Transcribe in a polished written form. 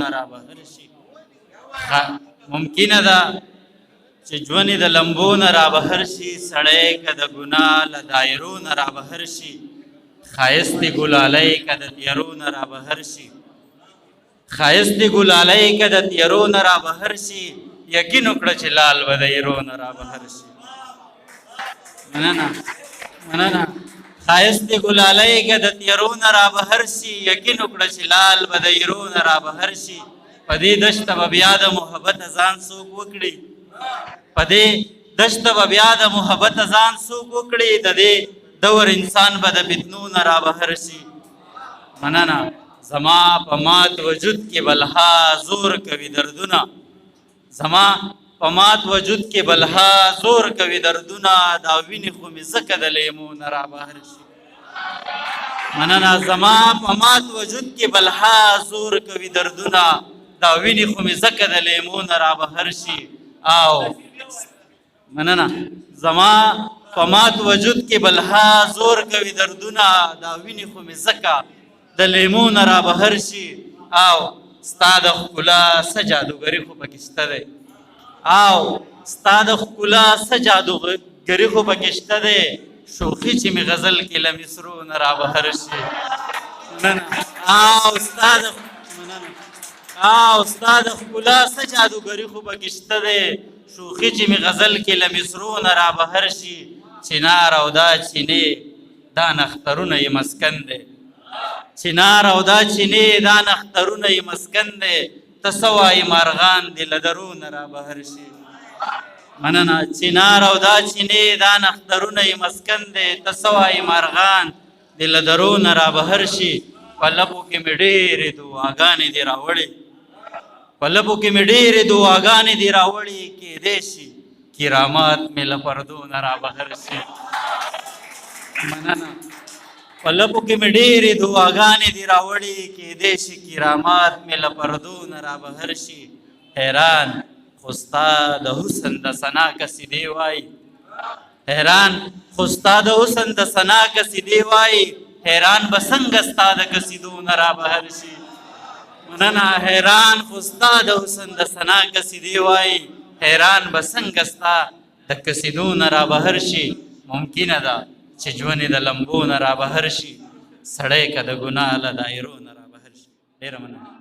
نه را بهر شي. ممکنه ده چې ژوند د لمبو نه را بهر شي، سړی که د ګناه له دایرو نه را بهر شي، ښایست د ګلالۍ که د تیارو نه را بهر شي، ښایست د ګلالۍ که د تیارو نه را بهر شي، یقین وکړه چې لال به د ایرو نه را بهر شي. مننه مننه. ښایست د ګلالۍ که د تیارو نه را بهر شي، یقین وکړه چې لال به د ایرو نه را بهر شي. په دې دشته به بیا د محبت ځان څوک وکړي، په دې دشته به بیا د محبت ځان څوک وکړي، د دې دور انسان به د فتنو نه را بهر شي. مننه. زما په مات وجود کې بلها زور کوي دردونه، زما په مات وجود کې بلها زور کوي دردونه، دا وینې خو مې ځکه د لیمو نه را بهر شي. مننه. زما په مات وجود کې بلها زور کوي دردونه، دا وینې خو مې ځکه د لیمو نه را بهر شي. او مننه. زما په مات وجود کې بلها زور کوي دردونه، دا وینې خو مې ځکه د لیمو نه را بهر شي. او ستا د ښکلا څه جادوګري خو پکې شته دی، او ستا د ښکلا څه جادوګري خو پکې شته دی، شوخي چې مې غزل کې له مصرو نه را بهر شي. مننه. او ستا د مننه. او ستا د ښکلا څه جادوګري خو پکې شته دی، شوخي چې مې غزل کې له مصرو نه را بهر شي. چنار او دا چینې دا نخترونه یې مسکن دی، چنار او دا چینې دا نخترونه یې مسکن دی، ته څه وایې مارغان دې له درو نه را بهر شي. مننه. چنار او دا چینې دا نخترونه یې مسکن دی، ته څه وایې مارغان دې له درو نه را بهر شي. په لپو کې مې ډېرې دعاګانې دي راوړې، په لپو کې مې ډېرې دعاګانې دي راوړې، کېدای شي کرامات مې له پردو نه را بهر شي. مننه. په لپو کې مې ډېرې دعاګانې دي راوړې، کېدای شي کرامات مې له پردو نه را بهر شي. حیران خو ستا د حسن د ثنا قصیدې وایي، حیران خو ستا د حسن د ثنا قصیدې وایي، حیران به څنګه ستا د قصیدو نه را بهر شي. مننه. حیران خو ستا د حسن د ثنا قصیدې وایي، حیران به څنګه ستا د قصیدو نه را بهر شي. ممکنه ده چې ژوند د لمبو نه را بهر شي، سړی که د ګناه له دایرو نه را بهر شي. ډېره مننه.